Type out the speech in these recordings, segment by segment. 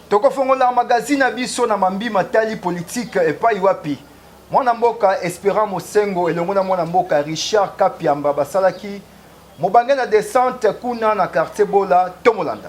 Tokofongola magazine na biso na mambi matali politique epai wapi mwana mboka Esperant Mosengo elongo na mwana mboka Richard Kapiamba basalaki mobange na descente kuna na quartier Bola. Tomolanda.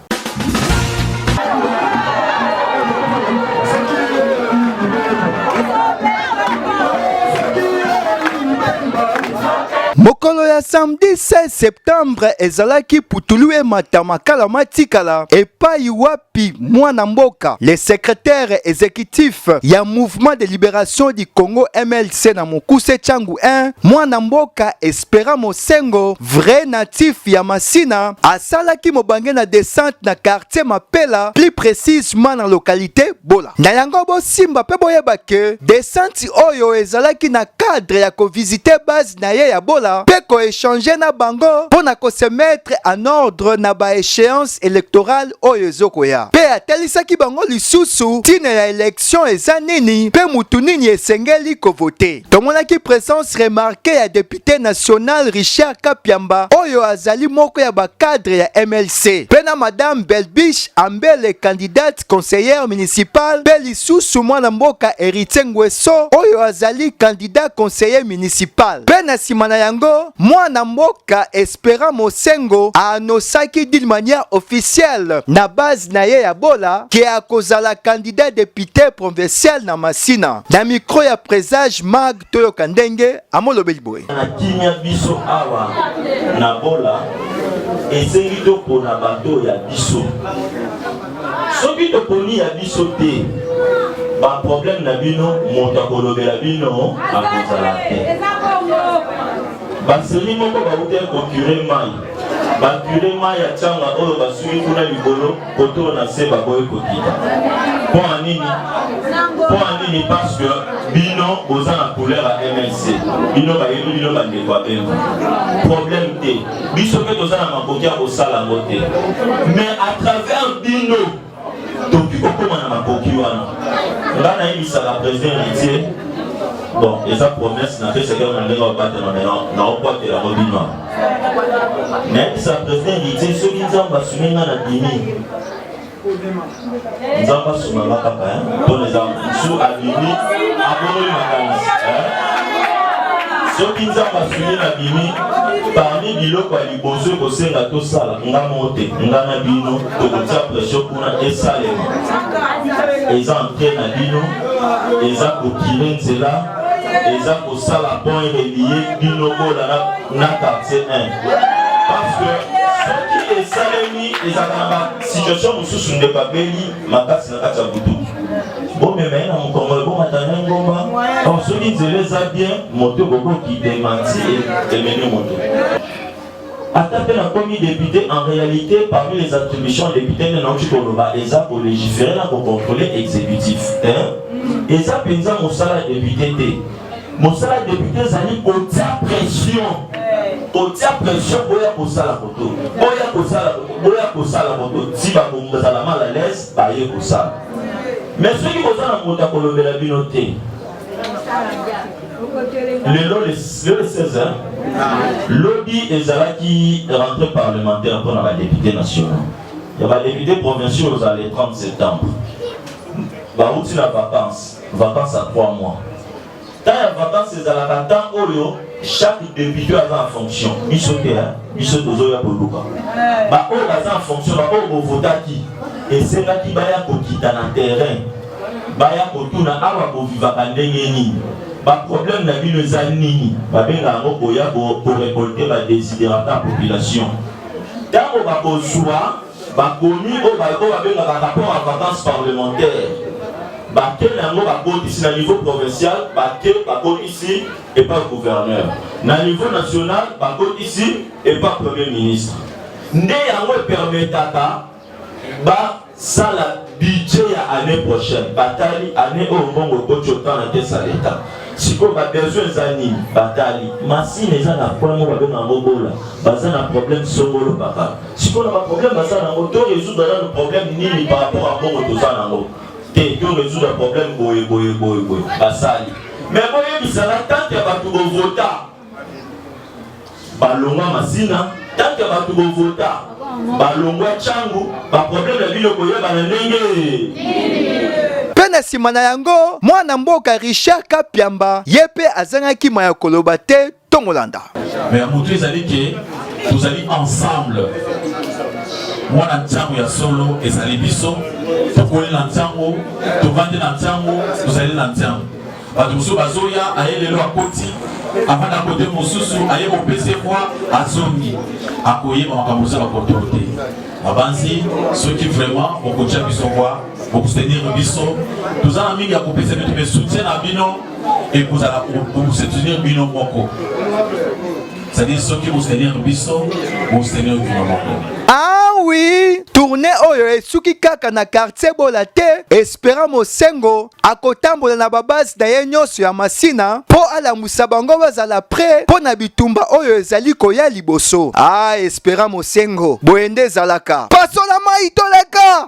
Mokolo ya samedi 16 septembre ezalaki putulu emata makala matikala epai wapi mwana mboka le secrétaire exécutif ya Mouvement de Libération du Congo MLC na mokuse Tshangu 1, mwana mboka Esperant Mosengo, vrai natif ya Masina, asalaki mobange na descente na quartier Mapela, plus précisément na localité Bola. Na yango bosimba pe boyeba ke descente oyo ezalaki na cadre ya kovisite base na ye ya Bola pe koechange na bango mpo na ko se mettre en ordre na ba échéances électorales oyo ezokoya. Pe atalisaki bango lisusu ntina ya election eza nini pe mutu nini esengeli kovote. Tomonaki presence remarquée ya depute national Richard Kapiamba oyo azali moko ya ba cadres ya MLC pe na madame Belbiche Ambele candidate conseillère municipale pe lisusu mwana mboka Heritier Nguesso oyo azali candidat conseiller municipal. Pe na sima na yango mwana mboka Esperant Mosengo a annoncaki d'une manière officielle na base na ye ya Bola ke akozala candidat depute provincial na Masina. Na micro ya Presage Mag toyoka ndenge amolobeli boye. Na kimia biso awa na Bola esengi topona bato ya biso. Soki toponi ya biso te, ba problème na bino moto akolobela bino akozala te. Baseli moko bawutaki kokure mai, bakure mai ya canga oyo basuki kuna likolo kote oyo na se baboyi kokita. Mpo na nini? Mpo na nini? Parce que bino boza na couleur ya MLC, bino bayebi bino bandeko ya Bemba. Problème te, biso mpe toza na makoki ya kosala yango te, mais à travers bino tokoki kokóma na makoki wana. Nga nayebisaka président Héritier, bon eza promesse napesaki yango na ndenge obatela me naokwatela yango bino. Nayebisa président Héritier, soki Nzambe asungi nga na bimi, Nzambe asunga nga kaka mpona eza mosu abimi abongoli makanisi. Soki Nzambe asungi na bimi, parmi biloko ya liboso ekosenga tosala, nga moko te, nga na bino tokotia pression kuna esalema. Eza entrée na bino, eza kokire nzela, eza kosala pont relier bino Bola na quartier 1, parce que soki esalemi ezalaka na basituation mosusu. Ndeko abeli makasi na kati ya butu, bomema ye na mokongo, ebomata na ngomba. Or soki nzela eza bien, moto ekoki demanti ememi moto. Ata mpe nakomi député, en réalité parmi les attributions député nde nauti koloba eza kolégiférer na kocontrôler exécutif, hein? Eza mpenza mosala ya député te. Mosala ya député ezali kotia pression, kotia pression, boya kosala koto, boya kosala koto, boya kosala koto, ti bakozala mal à l'aise, baye kosala. Mais soki boza na moto akolobela bino te. Lelo le 16, hein? Lobi ezalaki rentrée parlementaire mpona badéputé nationaux. Ya badéputé provinciaux ozala le 30 septembre. Bauti na vacances, vacances à 3 mois. Temps ya vacances ezalaka temps oyo chaque député aza en fonction. Biso te, biso tozoya koluka baoyo baza en fonction, baoyo bovotaki. Esengaki baya kokita na terrain, baya kotuna awa bovivaka ndenge nini, baproblème na bino eza nini. Babenga yango koya korécolter badesiderata ya population. Ntango bakozwa bakomi oyo babengaka rapport ya vacances parlementaire, bake na yango, bakotisi na niveau provincial, bake bakotisi epa gouverneur, na niveau national bakotisi epa premier ministre. Nde yango epermetaka basala budget ya année prochaine. Batali année oyo mbongo ekoti autant na caisse ya l'État, sikoyo babesoin eza nini. Batali Masina eza na point moko babenga yango Bola, baza na problème songolo papa. Sikoyo na baproblème baza nango, to résoudre nano problème nini par rapport à mbongo toza nango te, to résoudre problème boye boye boye boye. Basali. Mais boyebisanga, tant que bato bovota balongwa Masina, tant que bato bovota balongwa Tshangu, baproblème na bino koyebana ndenge. nsima na yango, mwana mboka Richard Kapiamba ye mpe azangaki maya koloba te. Tongolanda. Mais ya motu ezali ke tozali ensemble. Mwana ntango ya solo ezali biso, tokoli na ntango, tovandi na ntango, tozali na ntango. Bato mosusu bazoya, aye lelo, akoti, avanda kote mosusu, aye kopesa voi, azongi, akoyeba makambo oza bakontrole te. Babanzi soki vraiment bokotia biso voi, bokosoutenir biso, toza na mingi ya kopesa bino, mais soutien na bino ekozala bokosoutenir bino moko, c'est-à-dire soki bosoutenir biso, bosoutenir bino moko. Ah oui, tournée oyo esuki kaka na quartier Bola te. Espérant Mosengo akotambola na babase na ye nyonso ya Masina mpo alamusa bango bazala prêt mpo na bitumba oyo ezali koya liboso. Ah, Espérant Mosengo, boye nde ezalaka. Pasola mai toleka.